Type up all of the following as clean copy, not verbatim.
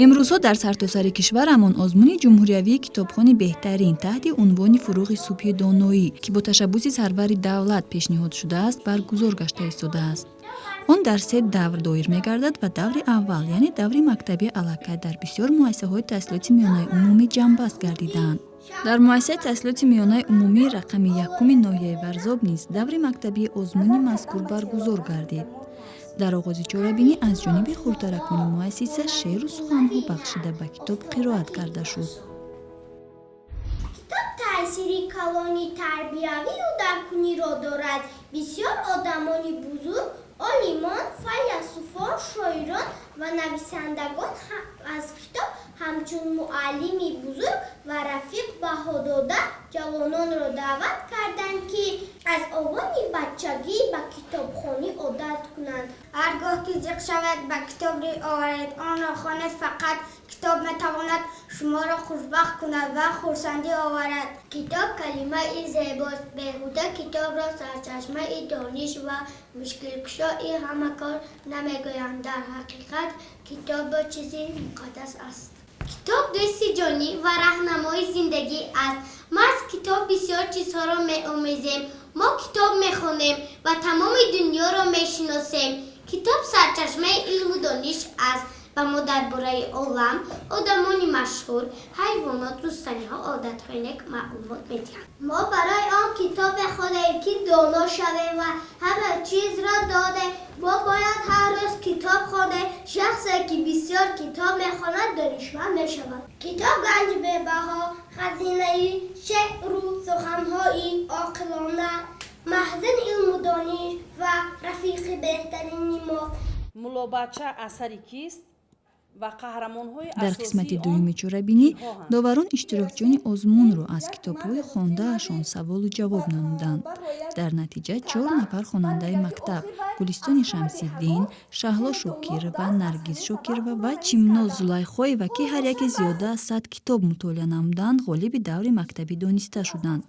Имрӯзҳо дар сартосари кишварамон озмуни ҷумҳуриявии китобхони беҳтарин таҳти унвони «Фурӯғи субҳи доноӣ», ки бо ташаббуси сарвари давлат пешниҳод шудааст, баргузор гашта истодааст. Он дар се давр доир мегардад ва даври аввал, яъне даври мактабӣ, аллакай дар бисёр муассисаҳои таҳсилоти миёнаи умумӣ ҷамъбаст гардидаанд. Дар муассисаи таҳсилоти миёнаи умумии рақами якуми ноҳияи Варзоб низ даври мактабии озмуни мазкур баргузор гардид. Дар оғози чорабинӣ аз ҷониби хурдтаракони муассиса шеъру суханҳо бахшида ба китоб қироат карда шуд. Китоб таъсири калони тарбиявию даркуниро дорад. Бисёр одамони бузург, олимон, файласуфон, шоирон ва нависандагон аз китоб ҳамчун муаллими бузург ва рафиқ баҳо дода, ҷавононро даъват карданд, ки аз овони бачагӣ ба китобхонӣ одат кунанд. Ҳар гоҳ ки зиқ шавед, ба китоб рӯй оваред, онро хонед. Фақат китоб метавонад шуморо хушбахт кунад ва хурсандӣ оварад. Китоб калимаи зебост. Беҳуда китобро сарчашмаи дониш ва мушкилкушои ҳама кор намегӯянд. Дар ҳақиқат, китоб чизи муқаддас аст. Китоб дӯсти ҷонӣ ва раҳнамои зиндагӣ аст. Мо аз китоб бисёр чизҳоро меомӯзем. Мо китоб мехонем ва тамоми дунёро мешиносем. Китоб сарчашмаи илму дониш аст ва мо дар бораи олам, одамони машҳур, ҳайвонот, рустаниҳо, одатҳои нек маълумот медиҳанд. Мо барои он китоб мехонем, ки доно шавем ва ҳама чизро донем. Мо бояд ҳар рӯз китоб хонем. Шахсе, ки бисёр китоб мехонад, донишманд мешавад. Китоб ганҷи бебаҳо, хазинаи шеъру суханҳои оқилона, маҳзани илму дониш ва рафиқи беҳтарини мо. Муллобача асари кист ва қаҳрамонҳои Дар қисмати асосии он дуюми чорабинӣ киҳоанд? Доварон иштирокчиёни озмунро аз китобҳои хондаашон саволу ҷавоб намуданд. Дар натиҷа чор нафар хонандаи мактаб: Гулистони Шамсиддин, Шаҳло Шокирова, Наргиз Шокирова ва Чимноз Зулайхоева, ки ҳар яке зиёда аз 100 китоб мутолиа намуданд, ғолиби даври мактабӣ дониста шуданд.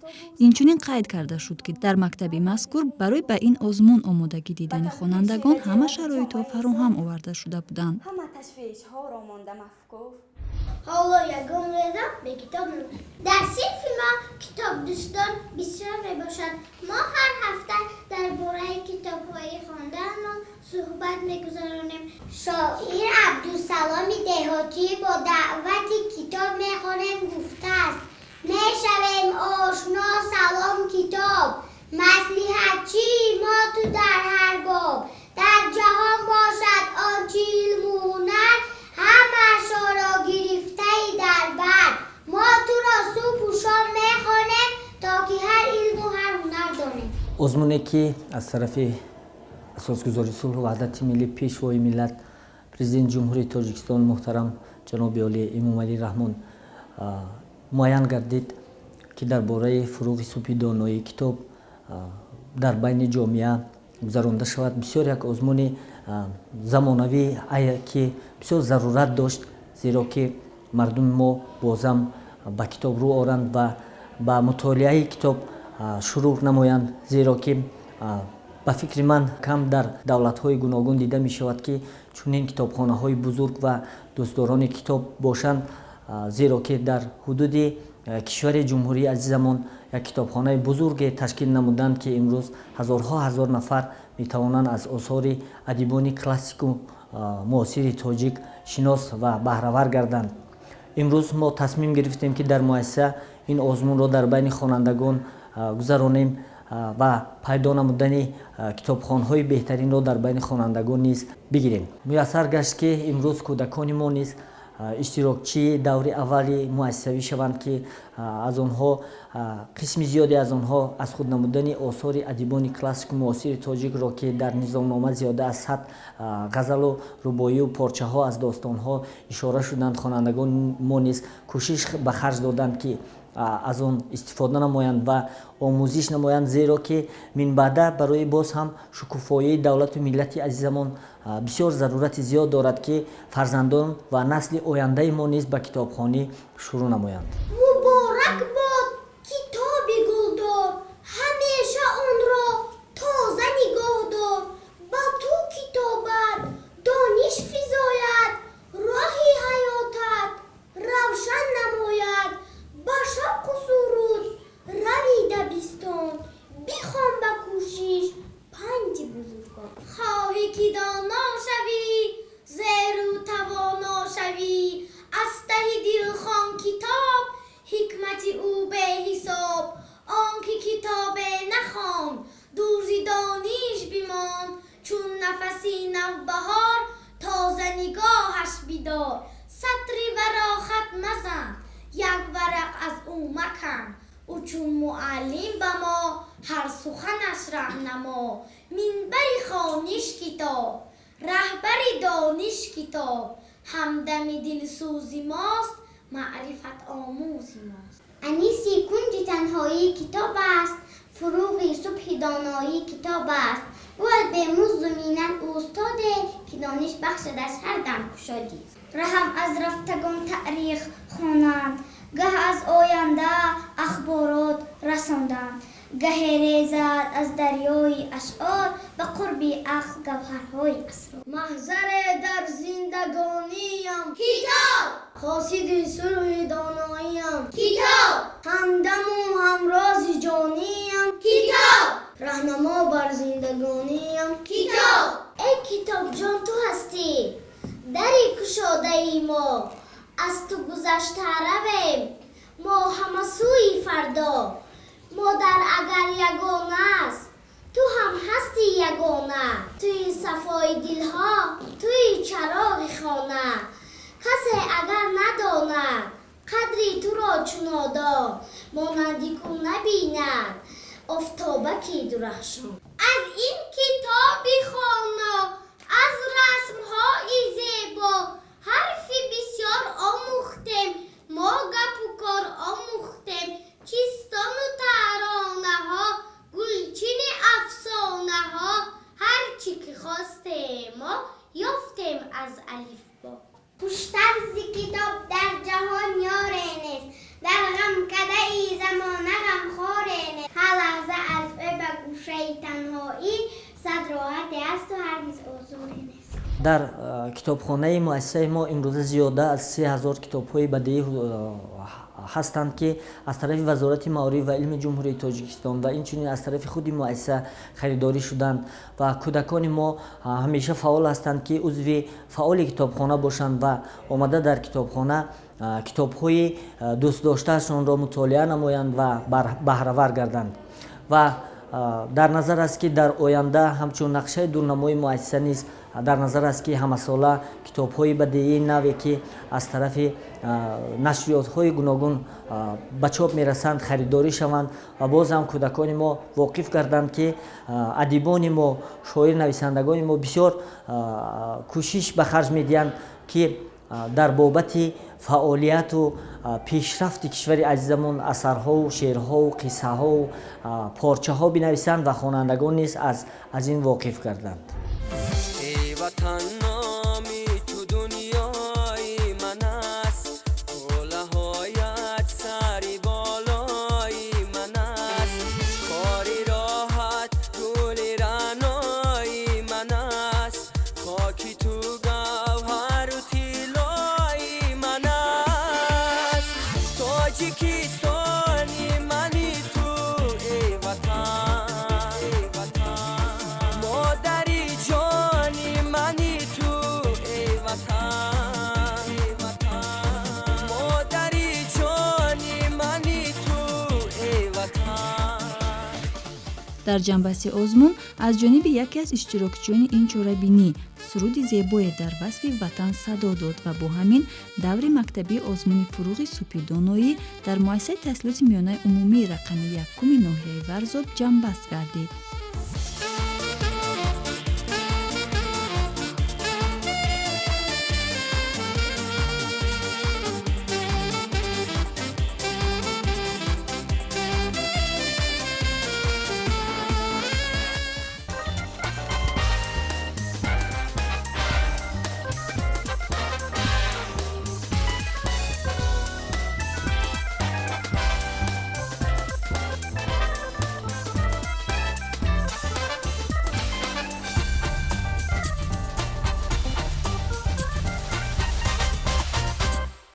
Инчунин қайд карда шуд, ки дар мактаби мазкур барои ба ин озмун омодагӣ дидани хонандагон ҳама шароитҳо фароҳам оварда шуда буданд. Ҳама ташвишҳоро монда мафкуф. Ҳоло ягон рӯзам бе китоб намешавад. Дар синфи мо китобдӯстон бисёр мебошанд. Мо ҳар ҳафта дар бораи китобҳои хондаамон суҳбат мегузаронем. Шоир Абдусаломи Деҳотӣ бо даъвати «Китоб мехонем» гуфтааст: «Мешавем ошно, салом, китоб, маслиҳатчии мо ту дар ҳар боб. Дар ҷаҳон бошад он чи илму ҳунар, ҳамаашонро гирифтаи дар бар. Мо туро субҳу шом мехонем, то ки ҳар илму ҳар ҳунар донем». Озмуне, ки аз тарафи асосгузори сулҳу ваҳдати миллӣ, Пешвои миллат, Президенти Ҷумҳурии Тоҷикистон муҳтарам ҷаноби олӣ Эмомалӣ Раҳмон муайян гардид, ки дар бораи фурӯғи субҳи доноӣ китоб дар байни ҷомеа гузаронда шавад, бисёр як озмуни замонавӣ, ки бисёр зарурат дошт, зеро ки мардуми мо бозам ба китоб рӯ оранд ва ба мутолиаи китоб шурӯъ намоянд. Зеро ки, ба фикри ман, кам дар давлатҳои гуногун дида мешавад, ки чунин китобхонаҳои бузург ва дӯстдорони китоб бошанд, зеро ки дар ҳудуди кишвари ҷумҳурии азизамон як китобхонаи бузурге ташкил намуданд, ки имрӯз ҳазорҳо ҳазор нафар метавонанд аз осори адибони классику муосири тоҷик шинос ва баҳравар гарданд. Имрӯз мо тасмим гирифтем, ки дар муассиса ин озмунро дар байни хонандагон гузаронем ва пайдо намудани китобхонҳои беҳтаринро дар байни хонандагон низ бигирем. Муяссар гашт, ки имрӯз кӯдакони мо низ иштирокчии даври аввали муассисавӣ шаванд, ки аз онҳо қисми зиёде аз онҳо аз худ намудани осори адибони классику муосири тоҷикро, ки дар низомнома зиёда аз 100 ғазалу рубоию порчаҳо аз достонҳо ишора шуданд, хонандагони мо низ кӯшиш ба харҷ доданд, ки аз он истифода намоянд ва омӯзиш намоянд, зеро ки минбаъда барои боз ҳам шукуфоии давлату миллати азизамон бисёр зарурати зиёд дорад, ки фарзандон ва насли ояндаи мо низ ба китобхонӣ шурӯъ намоянд. Муборак бод китоби гулдор, ҳамеша онро тоза нигоҳ дор. Ба ту китобат дониш физояд, роҳи ҳаётро. ӯ макан. Ӯ чун муаллим ба мо, ҳар суханаш раҳнамо. Минбари хониш китоб, раҳбари дониш китоб, ҳамдами дилсӯзи мост, маърифатомӯзи мост. Аниси кунҷи танҳоӣ китоб аст, фуруғи субҳи доноӣ китоб аст. Бувад бемузду миннат устоде, ки дониш бахшадаш ҳар дам кушодӣ. Раҳам аз рафтагон таърих хонанд, гаҳ аз оянда ахборот расонданд, гаҳе резад аз дарёи ашъор ба қурби ақл гавҳарҳои асрор. Маҳзаре дар зиндагониям китоб, қосиди сулҳи доноиям китоб, ҳамдаму ҳамрози ҷониям китоб, раҳнамо бар зиндагониям китоб. Эй китобҷон, ту ҳастӣ дари кушодаи мо, аз ту гузашта равем мо ҳама сӯи фардо. Модар агар ягона аст, ту ҳам ҳастӣ ягона. Туи сафои дилҳо, туи чароғи хона. Касе агар надонад қадри туро чунодон, монанди ку набинад офтобаки дурахшон. Аз ин китоби хоно, аз расмҳои зебо, ҳарфи бисёр омӯхтем, мо гапу кор омӯхтем. Чистону таронаҳо, гулчини афсонаҳо, ҳар чӣ ки хостем мо ёфтем аз алифбо. Хуштар зи китоб дар ҷаҳон ёре нест, дар ғамкадаи замона ғамхоре нест. Ҳар лаҳза аз ӯ ба гӯшаи танҳоӣ сад роҳате асту ҳаргиз озоре нест. Дар китобхонаи муассисаи мо имрӯза зиёда аз 3000 китобҳои бадеӣ ҳастанд, ки аз тарафи Вазорати маориф ва илми Ҷумҳурии Тоҷикистон ва инчунин аз тарафи худи муассиса харидорӣ шуданд ва кӯдакони мо ҳамеша фаъол ҳастанд, ки узви фаъоли китобхона бошанд ва омада дар китобхона китобҳои дӯстдоштаашонро мутолиа намоянд ва баҳравар гарданд. Ва дар назар аст, ки дар оянда ҳамчун нақшаи дурнамои муассиса низ дар назар аст, ки ҳамасола китобҳои бадеии наве, ки аз тарафи нашриётҳои гуногун ба чоп мерасанд, харидорӣ шаванд ва боз ҳам кӯдакони мо воқиф гарданд, ки адибони мо, шоир нависандагони мо бисёр кӯшиш ба харҷ медиҳанд, ки дар бобати фаъолияту пешрафти кишвари азизамон асарҳову шеърҳову қиссаҳову порчаҳо бинависанд ва хонандагон низ аз ин воқиф гарданд. Эй ватан, номи ту дунёи ман аст, қуллаҳоят сари болои ман аст, кори роҳат гули раънои ман аст, хоки ту гавҳару тиллои ман аст. Тоҷикистони мани ту, эй ватан, модари ҷони мани ту, эй ватан, модари ҷони мани ту, эй ватан. Дар ҷанбаҳси озмун аз ҷониби яке аз иштирокчиёни ин чорабинӣ суруди зебое дар васфи ватан садо дод ва бо ҳамин даври мактабии озмуни «Фуруғи субҳи доноӣ» дар муассисаи таҳсилоти миёнаи умумии рақами якуми ноҳияи Варзоб ҷамъбаст гардид.